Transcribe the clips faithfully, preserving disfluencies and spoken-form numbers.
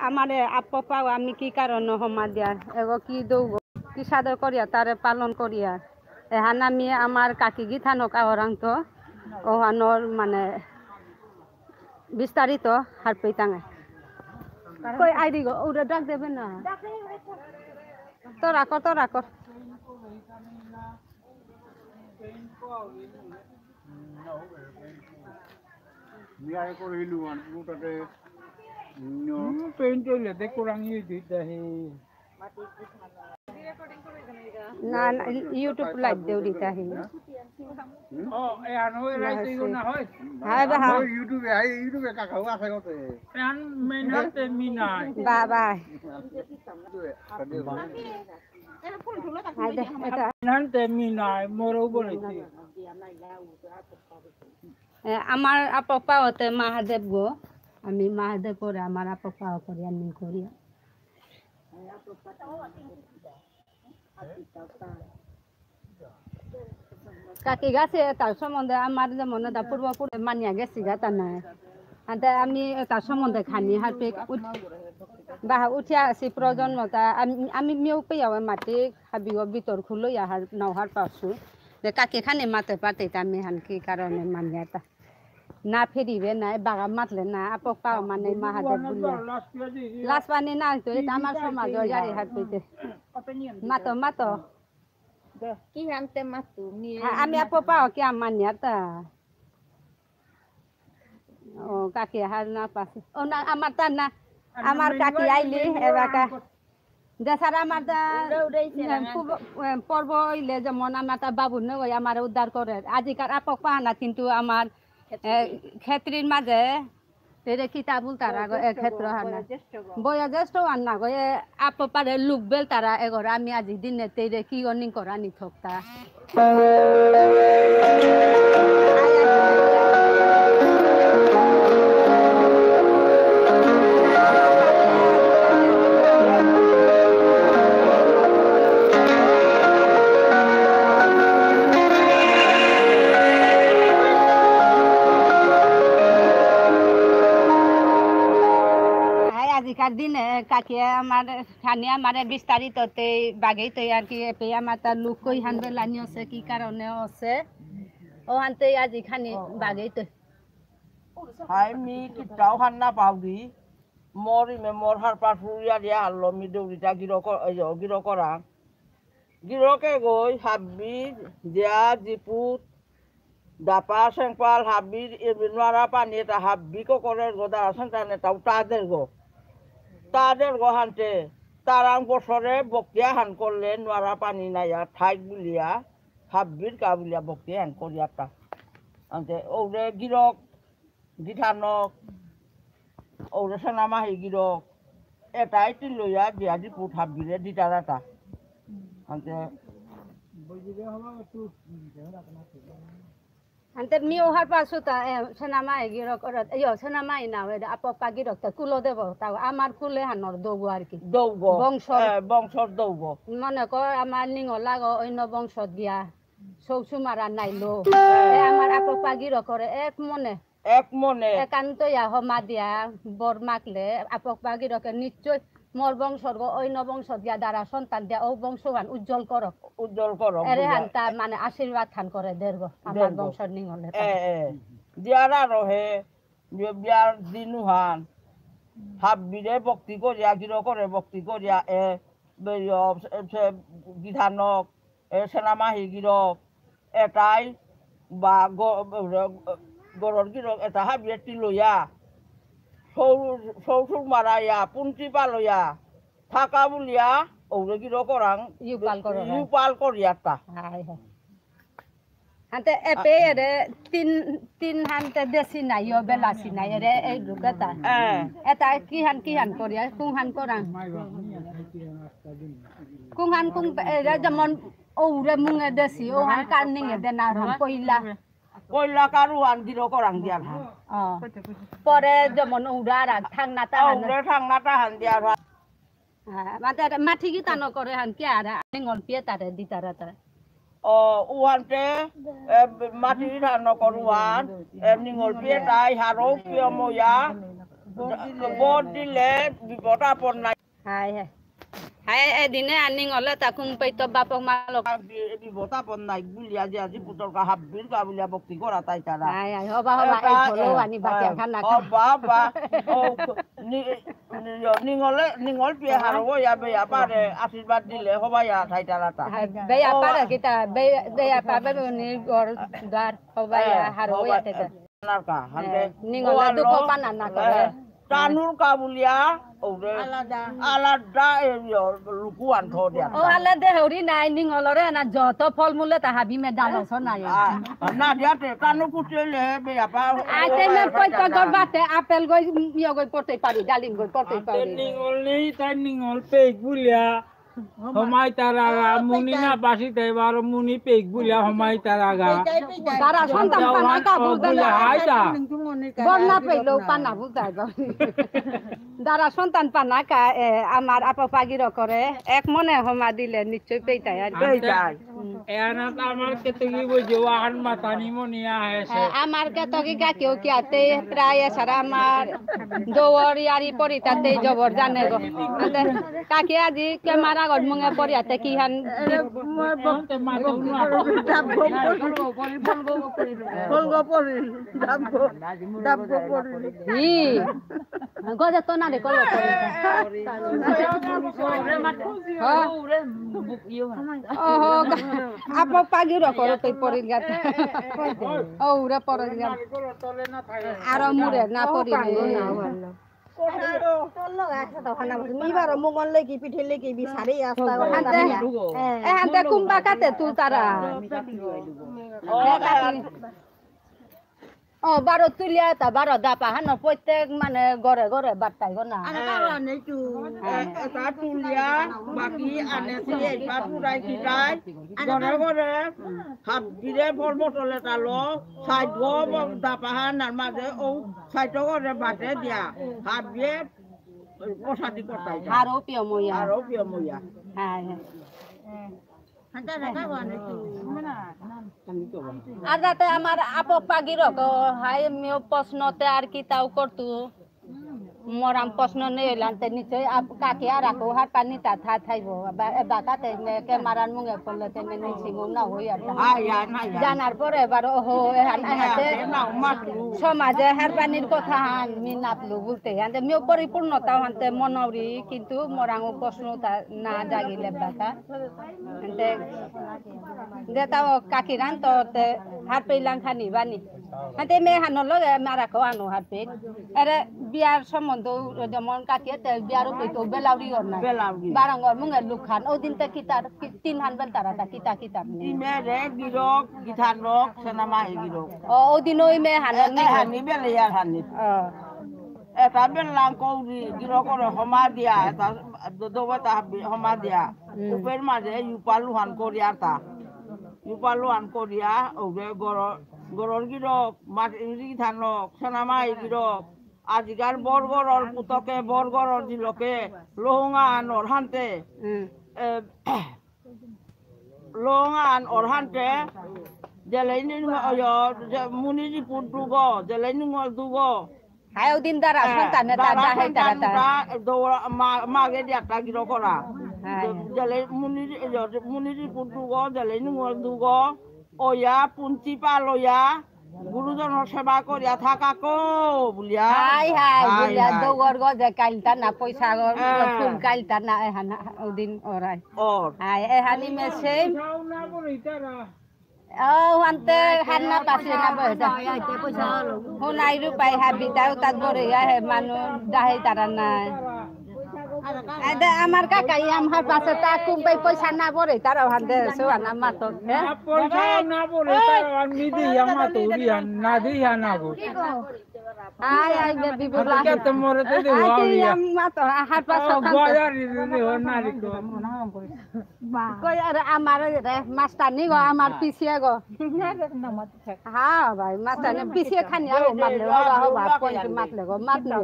আমারে আপক পাও আমি কি কারণে হমা দিয়ার, এগো কি দৌগো, কি সাদে করিয়া তারে পালন করিয়ার। এহান আমি আমার কাকি গিথানক আওরাং তো, ওহানর মানে বিস্তারিত হারপেইতাঙে। কই আইডি গো, ওরে ডাক দেবে না। তো রাখো, তো রাখো। মিয়ারে করে হিলু আন, ওটাতে, উম, হুম, পেইন্ট হইলে দেখো রাঙিয়ে দিতে হে। না, না, YouTube live দেউরি তাহি। হুম? ও, এ আনো, এ না, রাইতে ইগো সে- না হয়। হ্যাঁ, বা, হ্যাঁ। ও, YouTube এ, আই, YouTube এ কাকা, ও আছে কত? এ আন মেহনতে মিনাই। বা, বা। YouTube এ, কাকা, হাই দে, এটা। মেহনতে মিনাই, মোর উপরে কি? এ, আমার আপক পাওতে মহাদেব গো, আমি মহাদেব করে আমার আপক পাও করি আমি করি। কাকি গাছে তার সম্বন্ধে আমার যেমন এটা পূর্বপুরে মানিয়া গেছি গা তা নাই। আনতে আমি তার সম্বন্ধে খানি হারপে উঠ-, বাহা উঠিয়া আসি প্রজন্মতা আমি, আমি মিউ পেয়াও মাটি হাবিও ভিতর খুলো ইয়া হার নাও হার পাসু। যে কাকি খানি মাতে পাতে তা আমি হান কি কারণে মানিয়া তা। না ফেরিবে না, এ বাগা মাতলে না, আপক পাও মানে মহাদেব বুলিয়া। লাজ পানি না তো, এটা আমার সমাজ জারি হারপেতে। মাতো, মাতো। কি হানতে মাতু, মি হ্যাঁ, আমি আপক পাও কি আমার নিয়াতা। ও, কাকি হার না পাসে। ও না, আমার তা না, আমার কাকি আইলি, এবাকা। দেশার আমার তা, উড়ে উড়ে ইসে এম, না, পুব-, এম, পর্ব হইলে যেমন আমার তা বাবু নয়, আমার উদ্ধার করে। আজিকার আপক পাহানা কিন্তু আমার, এ, ক্ষেত্রীর মাঝে তেরে কিতা বুলতারা গো, এ ক্ষেত্র হানা। বয়োজ্যেষ্ঠ হানা গো, এ আপক পারে লুক বেলতারা এগোরা আমি আজি দিনে তেরে কি অনিং করানি থকতা। হাই আজিকার দিনে কাকিয়ে আমার খানি আমারে বিস্তারিত তেই বাগেই তৈ আর কি এপে আমার তার লুক কই হান বেলানি আছে কি কারণে আছে ও হানতে আজি খানি বাগেই তৈ। হাই মি কিতাও হান না পাউরি। মরি মে মর হার পাসু ইয়া দিয়া হারলো মি দৌড়িতা গিরক, এই যে, গিরক করা। গিরকে গই হাব্বি, জিয়া, জিপুত, দাপা, সেংপাল, হাব্বি, এ, নোয়ারা পানি এটা হাব্বি কো করে গো, দারা সন্তান এটাও তাদের গো। তাদের গো হানতে, তারাং বছরে বক্তিয়া হান করলে নোয়ারা পানি নাইয়া, ঠাইক বুলিয়া, হাব্বির কা বুলিয়া বক্তিয়া হান করিয়া তা। আনতে, ওরে গিরক, গিথানক, ওরে সেনামাহি গিরক, এটাই তিলয়া জিয়া জিপুত হাব্বিরে দিতারাতা। আনতে, আনতে মিও হার পাসু তা, এ, সেনামাহি গিরক, ওরে, ইয়ো, সেনামাহি না, ওরে, আপক পা গিরক, তা কুল দেব, তা আমার কুলে হানর দৌগ আর কি। দৌগ। বংশর। এ, বংশর দৌগ। মনে কর, আমার নিঙলাগ, অন্য বংশত গিয়া। সৌ সুমারা নাইলো। এ আমার আপক পা গিরকরে এক মনে। এক মনে। একান্ত ইয়া হমা দিয়া বর মাগলে আপক পা গিরকে নিশ্চয় মোর বংশর গো অন্য বংশ দিয়া দারা সন্তান দিয়া ও বংশহান উজ্জ্বল করক। উজ্জ্বল করক, এরে বুঝা। হান তা মানে আশীর্বাদ হান করে দেরগো আমার দেরগো। বংশর নিঙলে। এ, এ। দিয়ারা রহে, বি-, বিয়ার দিনুহান। হাব্বিরে ভক্তি করিয়া, গিরকরে ভক্তি করিয়া, এ, বে-, ইয়, এ, সে গিথানক, এ, সেনামাহি গিরক, এটাই বা গ-, গ-, গরর গিরক, এটা হাবিয়ে তিলয়া, সৌ-, সৌসুর মারাইয়া, পুন্তি পালয়া, থাকা বুলিয়া, ওরে গিরক করাং, ইউপাল কররা। ইউপাল করিয়া তা। হায় হায়। হানতে এপে এরে তিন, তিন হানতে দেশি নাই, ইয়ো বেলাসি নাই, এরে এই দুগেতা। হ্যাঁ। এটা কিহান, কিহান করিয়া, কুংহান করাং। কুংহান কুং, এরে যেমন ওরে মুঙে দেশি, ওহান কার নিঙে দেনা হান, কইলা। কইলা কারু হান দিল করাং দিয়ার হান। অ। পরে যেমন উড়ার হান, থাংনা তাহান। উড়ে থাংনা তাহান দিয়ার হান। হ্যাঁ, মাতে, মাটি গিতা নকরে হান কি আর, নিঙল পিয়ে তারে দিতারা তারা। ও, উহানতে, এ, মাটি গিতা নকরু হান, এ, নিঙল পিয়ে তাই হারৌ পিয়ে ময়া, ভোট দিলে বিপদ আপদ নাই। হায় হায়। হায়, এদিনে আনি গলে তা কুম্পেই তো বাপক মালক। বি-, বিপদ আপদ নাই বুলিয়া যে আজি পুতর কা হাব্বির কা বুলিয়া ভক্তি করা তাই তারা। হায় হায়, হবা হবা, এই এটা, ফলো এ, আনি বাকি এ, খানা খা। হবা হবা। ও, নি-, নি-, নিঙলে, নিঙল পিয়ে হারো ইয়া বেয়া পারে আশীর্বাদ দিলে হবা ইয়া থাই তারা তা। হায়, বেয়া ও, পারে কিতা, বেয়া, বেয়া পাবে নি ঘর দ্বার হবা ইয়া এ, হারো হবা, ইয়া তে। এ, নারকা, হানতে এ, নিঙলে ও দুঃখ আলো, পানা না করে। এ, তানুর কা বুলিয়া, ওরে, আলাদা। আলাদা, এ, ইয়, লুকু আন থো দিয়া। ও, আলাদা হরি নাই, নিঙলরে না, যত ফলমূলে তা হাবি মে ডালো সো নাই। আ, না, দিয়াতে, তানু কুচেলে, বে, আপা, আইতে মে ও, কই তো গর বাতে, আপেল গই, ইয় গই পড়তে পারি, ডালিম গই পড়তে আতে পারি। নিঙল নেই, তাই নিঙল পেক বুলিয়া। হমাই তারাগা, মুনি না পাসি তাই বারো মুনি পেক বুলিয়া হমাই তারাগা। তারা সন্তান পানা কা বুঝে না। হাই তা। বন্যা পেলেও পানা বুঝে না। যারা সন্তান পানা কা, এ, আমার আপা পাগিরো করে, এক মনে হমা দিলে নিশ্চয় পেইতাই আর কি। পেইতাই। এহানাত আমার কেতকি বুঝে, ওহান মাতানি মনি আহেসে। হ্যাঁ, আমার কেতকি কাকেও কি আতে, প্রায় এসারা আমার দৌড় ইয়ারি পরি তাতে জবর জানে গো। আতে কাকে আজি কে মারা গড মুঙে পরি আতে কি হান। এরে, মই বক-, ডাবগো পরি, ফলগো পরি, ডাবগো, ডাবগো পরি। ই। গজে তো না রে, কল করে। হ্যাঁ। ওহো, গা-, আপা পাগিরো করো তো পড়িল গাতে। ও, উরে পড়িল গাতে। আরো মুরে না পড়িলে। তোর লগে একসাথে ওখানে বসে। মি বারো মঙ্গল লেগি, পিঠে লেগি, বিচারে আসতা ওখানে। এহানতে কুম্বা কাতে তুলতারা। ও, বারো তুলিয়া তা বারো দাপা হানো প্রত্যেক মানে ঘরে ঘরে বার্তাই গো না। আরে বাবা, নেই তো। হ্যাঁ। এ-, এটা তুলিয়া বাকি আনে সে এইবার পুরাই দিতাই। ঘরে ঘরে হাত দিলে ফল বটলে তালো, সাইড গো দাপা হানার মাঝে ও সাইড করে বাটে দিয়া। হাত দিয়ে প্রসাদি করতাই। আরো পিয় মইয়া। আরো পিয় মইয়া। হ্যাঁ, হ্যাঁ। আর যাতে আমার আপক পাগিরক, হাই মিও প্রশ্নতে আর কিতাও করতু। মরাম প্রশ্ন নেই লানতে নিশ্চয় আপ-, কাকে আর আকো হার পানি তা থা থাইব। বা-, এ বাকাতে মে কে মারান মুঙে পড়লে তে মে নিশ্চিত না হই আর তা। আয়, আয়, না, আয়। জানার পরে এবার ওহো, এ হান-, এ হাতে না, মাতলু। সমাজে হার পানির কথা হান মি নাতলু বলতে। হানতে মিও পরিপূর্ণতা হানতে মনৌরি, কিন্তু মরাং প্রশ্ন তা না জাগিলে বাকা। এতে দেতাও কাকিরান তো তে হারপেইলাং খানি বানি। হাতে মে হানো লগে মারা কো আনো হারপে। এরে বিয়ার সম্বন্ধ যেমন কাকিয়ে তে বিয়ার উপে তো বেলাউরি অর না। বেলাউরি। বারঙ্গর মুঙে লুকহান। ও দিন তে কিতার, কি-, তিন হান বেলতারা তা কিতা কিতার নি। ইমে রে গিরক, গিথানক, সেনামা হে গিরক। ও, ও দিন ওই মে হানো এ, নি। এ, হানি বেলে ইয়ার হানি। ও। এটা বেললাং কৌরি, গিরকরে হমা দিয়া, এটা দ-, দৌড়াটা হাবি-, হমা দিয়া। হুম। উপের মাঝে ইউপা লুহান করিয়া তা। ইউপা লুহান করিয়া, ওরে গর-, গরর গিরক, মাটির গিথানক, সেনামাই গিরক। আজিকার বরগরর পুতকে, বরগরর জিলকে, লোহঙা নরহান্তে। হুম। এ, লং আন অরহান্তে, জেলেইনি, অয়, যে মুনিজি পুত দুগো, জেলেইনি ঙল দুগো। হায়, ওদিন দ্বারা এ, সন্তানে তার দ্বারা দাহে তারা সন্তান তারা। দুটা, দৌড়া, মা-, মাগে দিয়া তা গিরো করা। হায়। জেলে মুনিজি, অয়, মুনিজি পুত দুগো, জেলেইনি ঙল দুগো, অয়া, পুঞ্চি পাল অয়া, গুরুজনর সেবা করিয়া থাকা কো বুলিয়া। হাই, হাই, হাই, বুলিয়া হাই। দৌড় গজে কাইলতা না, পয়সা গর, হ্যাঁ। ফুল কাইলতা না, এহান ওদিন ওরাই। ওর। হাই, এহানি মেসে। ও, হানতে হার না পাসে না বসে। হুনাই রূপাই হাবিতাও তাত বরে হে মানু দাহে তারা নাই। আদে আমার কাকা ইয়াম হার পাসে তা কুম্পাই পয়সা না বরে তারা হানতে সোয়ানা মাতো, হে? না পয়সা না বরে তারা হান মি দিয়া মাতো রিয়া না দিয়া না গো। আই, আই, বেবি আর বুলা। কে তো মরে তো দে আই, হওয়া কে রিয়া। ইয়াম মাতো হার পাসে ও, থাকতে। বাজার রে দে হো না রে কো। কই আর আমার রে মাস্টার নি গো, আমার পিছিয়ে গো। হ্যাঁ ভাই, মাস্টার নি পিছিয়ে খানি আও মাতলে, হবা, হবা, পয়েন্ট মাতলে গো, মাতলে।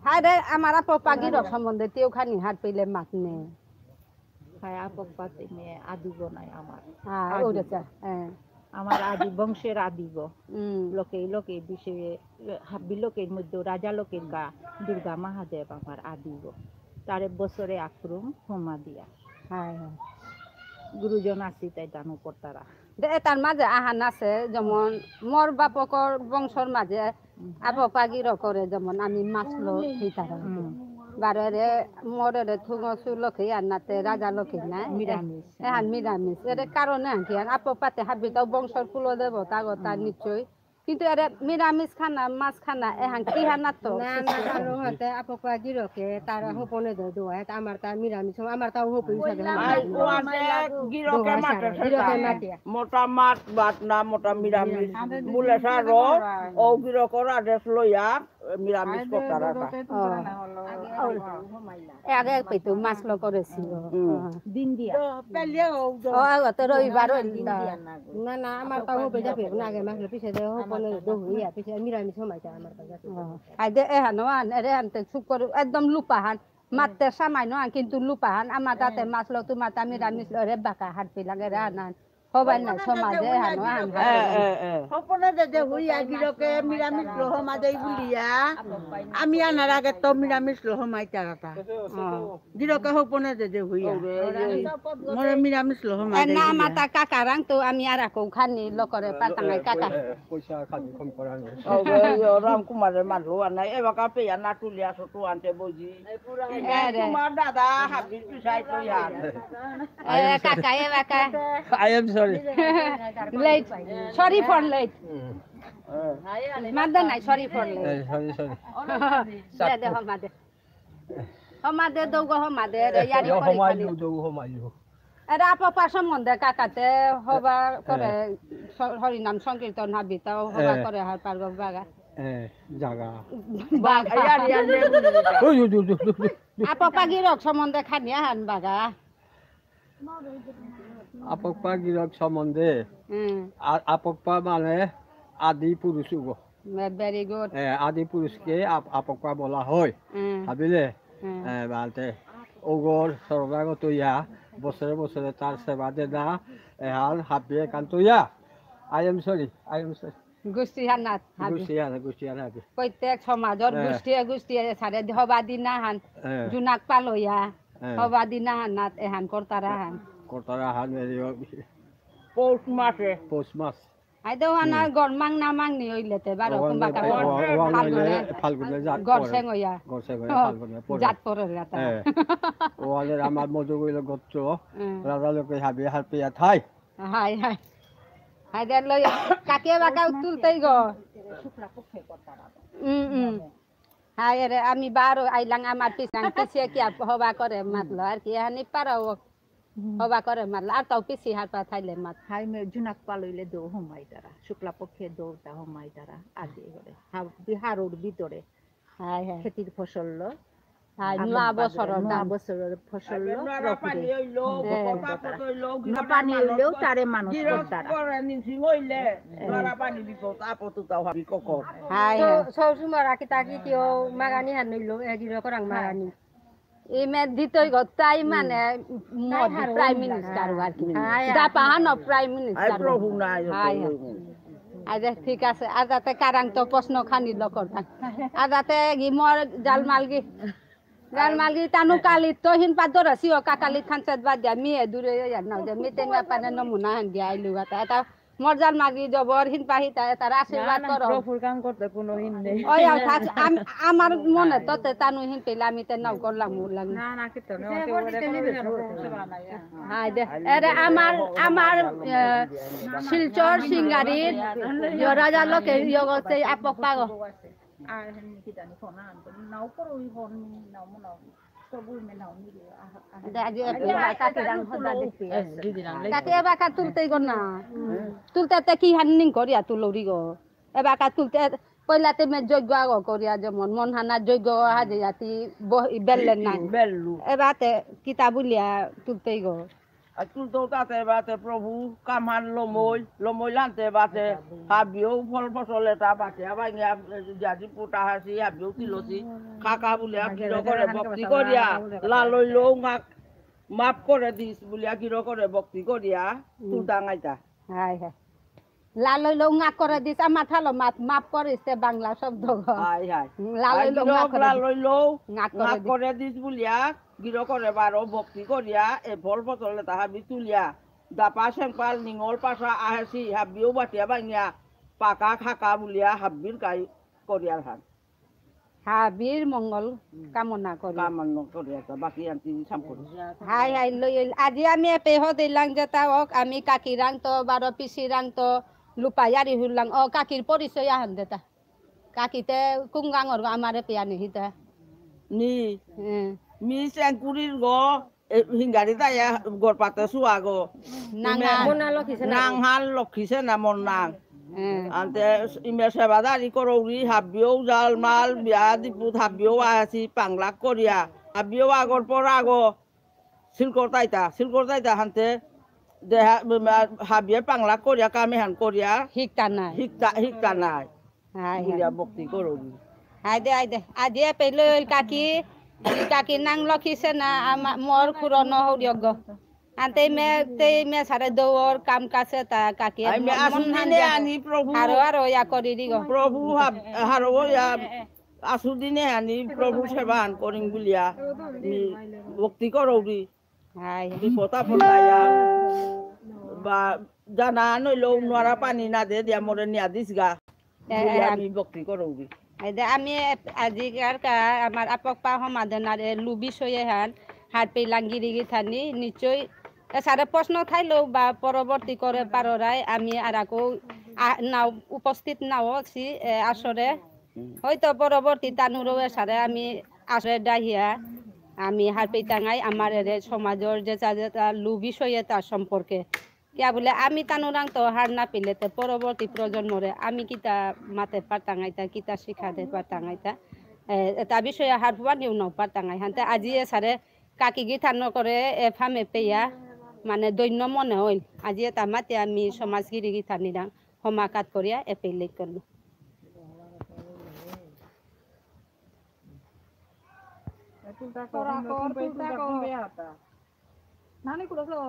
হায় রে, আমার আপা পাগির সম্বন্ধে তেও খানি হাত পেলে মাত নেই। হায়, আপক পাতি মে আদু গো নাই আমার। হ্যাঁ, আদু। ওরে চা, হ্যাঁ। আমার আদি বংশের আদিগ। উম। লোকে লোকে বিষয়ে, হাব্বি লোকের মধ্যে রাজা লোকের কা দুর্গা মহাদেব আমার আদিগ। তারে বছরে আক্রম হোমা দিয়া। হায় হায়। গুরুজন আসি তাই দান করতারা। দে, এটার মাঝে আহান আছে, যেমন মোর বাপকর বংশর মাঝে হুম। আপক পাগির করে, যেমন আমি মাছ লো খেতারা। হুম। বারো রে, মোর রে থুঙ সুলো খেয়ে আর নাতে রাজা লোকে নাই। নিরামিষ। এহান নিরামিষ। এর কারণে আনকি আর আপক পাতে হাবিত বংশর কুল দেবতা গতা হুম। নিশ্চয়। কিন্তু এরে নিরামিষ খানা, মাছ খানা, এহান কি হানা তো? না, না, কারণ হতে আপক পাগিরকে তার হুম। হোপনে দে দোয়া, এতা আমার তা নিরামিষ, আমার তাও হোপ হিসাবে হয়। আই, ওয়ানে গিরকে দোয়া মাতে সারা, গিরকে সেটা। মাতিয়া। মোটা মাছ ভাত না, মোটা নিরামিষ। নিরামিষ। বুলে সারো, ও গিরকর আদেশ লইয়া, নিরামিষ আই, করতারা দে, তা। দে, দে, ও। এ আগে পেতো মাছ লো করেছিল। হুম। হ্যাঁ। দিন দিয়া। তো, পেলে ও, ও, আগে তো রবিবার হইল। দিন দিয়া না গো। না, না, আমার তাও হোপে যাবে, না, আগে মাছ লো, পিছে দে, হোপনে দে হইয়া, পিছে নিরামিষ সময় তা আমার তাও যাবে। ও। আই দে, এহানো আন, এরে আনতে শুক্র, একদম লুপাহান। মারতে সামান্য আন, কিন্তু লুপাহান, আমার তাতে মাছ লো, তোমার তা নিরামিষ লো, রে বাঁকা হাত পিলাঙে রে আনান। হবাই না, সমাজে হানো আন। এ, এ, এ। হপনে দে দে হুইয়া গিরকে নিরামিষ লো হমাদেই বুলিয়া। আমি আনার আগে তো নিরামিষ লো হমাইতারাতা। ও। গিরকে হপনে দে দে হুইয়া। ওরে, ওরে। মোরে নিরামিষ লো এ, হমাদেই না, বুলিয়া। মাতা কাকারাং তো আমি আর আকো খানি লো করে পাতাঙাই কাকা। এ, পয়সা খানি কম করানো। ও, এ, এ, রাম কুমারে মারলো আর নাই। এবাকা পেয়া না তুলিয়া সতু আনতে বজি। এ রে। তোমার দাদা হাবির পিছাই তো ইয়ার। এ, কাকা, এ, কাকা। I am sorry. Late. Sorry for late. হুম। মানতে নাই, sorry for late. A, sorry, sorry। দে, দে, হমাদে। হমাদে, দৌগ হমাদে, রে, ইয়ারি এ, করি হমাইলু, খালি। দৌগ হমাইলু। এরা আপা সম্বন্ধে কাকাতে হবা এ, করে, এ। স-, হরিনাম সংকীর্তন হাবিতাও হবা এ। করে হার পারগ বাগা। এ, জাগা। বাগা। ইয়ার, ইয়ার, ইয়ার। ওই, ওই, ওই, ওই, ওই, ওই। আপা গিরক সম্বন্ধে খানিয়া হান বাগা। আপকপা গিরক সম্বন্ধে। হুম। আ-, আপকপা মানে আদি পুরুষ উগ। Ve-, very good। এ, আদি পুরুষকে আপ-, আপকপা বলা হয়। হুম। ভাবিলে? হুম। এ, বালতে ওগর শরণাগত ইয়া, বছরে বছরে তার সেবা দেনা, এহান হাবিয়ে কান্ত ইয়া। I am sorry, I am sorry। গোষ্ঠী হানাত হাবি। গোষ্ঠী হানাত, গোষ্ঠী হানাত হাবি। প্রত্যেক সমাজর হ্যাঁ। গোষ্ঠী, গোষ্ঠী সারে হবা দিনা হান, হ্যাঁ। জুনাক পালয়া, হ্যাঁ। হবা দিনা হানাত এহান করতারা হান। করতারা হান, এই পৌষ মাসে। পৌষ মাস। আই দে ওয়ানা হুম। গরমাং না মাংনি হইলে তে বারো ওয়ান কুম্বা নাই, কাপড়। ওয়া-, ওয়ান ফাল্গুনে। হইলে ফাল্গুনে জাত গরসেং পড়ে। হইয়া। গরসেং হইয়া ও, ফাল্গুনে পড়ে। জাত পড়ে রাতা। হ্যাঁ। ওয়ানের আমার মধু হইলে গোত্র, হ্যাঁ। রাজা লোকে হাবি হারপিয়া থাই। হাই, হাই। হাই দে লই, কাকে বাকা তুলতেই গো। উম, উম। হাই রে, আমি বারো আইলাং আমার পিসাং পিছিয়ে কি আপ-, হবা করে মাতলো আর কি, হানি পারাও হবা করে মাতলো, আর তাও পিছি হারপা থাইলে মাত। হাই মে জুনাক পালইলে দৌ হমাই তারা, শুক্লা পক্ষে দৌতা হমাই তারা, আদি করে। হা-, বিহারর ভিতরে। High, high. খেতির ফসল লো। হাই, আমরা নুয়া বাজারে বছরর নুয়া ধান। বছরর ফসল লো, নুয়া রকরি। পানি হইলো, হ্যাঁ। কথা কত হইলো, না পানি হইলেও তারে মানুষ গিরক করতারা। করে নিছি হইলে, হ্যাঁ। নুয়া পানি বিপদ, আপদ উতাও হাবি কখন। হাই, সব, হাই। সব সময় রাখি তাকি কেউ মাগানি হান হইলো, এ গিরক করাং মাগানি। ইমে দিতই গতাই হুম। মানে মোদি তাই হারো প্রাইম না। মিনিস্টার আর কি। হাই, হাই। দা পাহানো প্রাইম মিনিস্টার। আই প্রভু নাই, হাই, হাই। আচ্ছা, ঠিক আছে। আর যাতে কারাং তো প্রশ্ন খানি লকর থাক। আর যাতে গি মোর জালমালগি। জালমালগি তানু কালি তো হিন পাদর আসি ও কাকালি খান সেদ বাদ দিয়া মি এ দূরে ইয়া নাও যে মি তেন পানে নমুনা হান দিয়া আইলু গাতা। এটা মোর জালমালগি জবর হিন পাহি তা তার আশীর্বাদ না, না, করো। প্রভুর কাম করতে কোনো হিন নেই। ওই আও থাক, আম-, আমার মনে তো তে তানু হিন পেলে আমি তে নাও করলাম উলাম। না, না, কিতো না, ওতে ওরে কোনো কিছু করতে না। হাই দে। এরে আমার, আমার, এ, শিলচর সিঙ্গারির ইয় রাজা লোকে ইয় গতে আপক পাগো। আর হেন কি জানি ফোন আনতে, নাও করো ওই ফোন, নাও মনে হয়। তবু মে নাও নিলে, আহ, আহ। দে, আজি একটু কাকি দাম হদা দেখি। এ, দিদি নাম লেখো। কাকি এবাকা তুলতেই গো না। হুম। তুলতে তে কি হান নিং করিয়া তুলরি গো। এবাকা তুলতে, পয়লাতে মে যজ্ঞ আগ করিয়া যেমন, মন হানা যজ্ঞ হাজে জাতি বহ-, বেললেন না। বেললু। এবাতে কিতা বুলিয়া তুলতেই গো। আর তুলতেও তাতে বাতে প্রভু কামহান লমই, লমই লানতে বাতে হাবিও ফল ফসল এটা বাতে আবার ইয়া যদি পুটা হাসি হাবিও তিলসি কাকা বুলিয়া গিরো করে ভক্তি করিয়া লালই লৌঙাক মাফ করে দিস বুলিয়া গিরো করে ভক্তি করিয়া তুলতাঙাইতা। হাই হাই। লালই লৌ, ঙা করে দিস, আমার ঠালো মাত, মাফ করিস তে বাংলা শব্দ গ। হাই, হাই। লালই হাই, লৌ, ঙা গিরক করে দিস। লালই লৌ, ঙা করে ঙা দিস। করে দিস বুলিয়া, গিরকরে বারো ভক্তি করিয়া, এ ফল ফসল এতা হাবি তুলিয়া, দাপা সেংপাল নিঙল পাশা আহেসি, হাবিও বাটিয়া বাঙিয়া, পাকা খাকা বুলিয়া, হাবির কাই করিয়ার হান। হাবির মঙ্গল হুম। কামনা করি। কামনা করি একটা, বাকি আনতি সাম করি। হাই, হাই, লই, লই। আজি আমি এপেহ দিলাং যেতা হোক, আমি কাকিরাং তো, বারো পিসিরাং তো, লুপায়ারি হুল্লাং। ও, কাকির পরিচয় আহান দেতা। কাকিতে কুঙ্গাঙর গো আমারে পেয়া নিহিতা। নি। হুম। মি চেংকুরির গো। এ, হিঙ্গারি তাই, এ, গরপাতে সুয়াগো। নাঙহান। ইমে, মোর নাঙ লক্ষী সেনা। নাঙহান লক্ষী সেনা মোর নাঙ। হ্যাঁ। আনতে ইমে সেবাদারি করৌরি, হাবিও জালমাল, বিয়া দিপুত, হাবিও আসি, পাংলাক করিয়া। হাবিও আগর পর আগো, সিলকর তাইতা, সিলকর তাইতা হানতে, দেহা, হাবিয়ে পাংলাক করিয়া, কামেহান করিয়া। হিকতা নাই। হিকতা, হিকতা নাই। High, high. বুলিয়া ভক্তি করৌরি। হাই দে, হাই দে। আজি এপেই লইল কাকি, কাকি নাঙ লক্ষী সেনা, আমা-, মোর খুরন হৌরিয়গ। আনতে মে, তে মে সারে দৌর কাম কাছে তা কাকি। আই মে মন, আসু মন দিনে হান আনি প্রভু। হারো হারো ইয়া করি দিগ। প্রভু হাব-, হারো ইয়া, আসু দিনে আনি প্রভু সেবা আন করিং বুলিয়া। মি ভক্তি করৌরি। হাই। বিপদ আপদ আয়া বা জানা নইলেও নোয়ারা পানি না দে দিয়া মোরে নিয়া দিস গা। এ, বুলিয়া এ, আমি ভক্তি করৌরি। এই দে আমি এ-, আজিকার কা আমার আপক পা সমাধান আর এ লু বিষয়ে হান হারপেই লাং গিরি গিথানি নিশ্চয় এসারে প্রশ্ন থাইলেও বা পরবর্তী করে পাররাই আমি আর আকো আ-, নাও উপস্থিত নাও সি, এ, আসরে। হুম। হয়তো পরবর্তী তানুরও এসারে আমি আসরে ডাহিয়া আমি হারপেই তাঙাই আমার এরে সমাজর যেতা যেতা লু বিষয়ে তার সম্পর্কে। কিয়া বুলে আমি তানুরাং তো হার না পেলে তে পরবর্তী প্রজন্মরে আমি কিতা মাতে পারতাঙাইতা, কিতা শিখাতে পারতাঙাইতা। এ, এতা বিষয়ে হার পুয়া নিউ নাও পারতাঙাই। হানতে আজি এসারে কাকি গিথানকরে এ ফামে পেয়া, মানে, ধন্য মনে হইল। আজি এতা মাতে আমি সমাজ গিরি গিথানিরাং হমাকাত করিয়া এপেই লেক করলু। নানি কুড়াছো?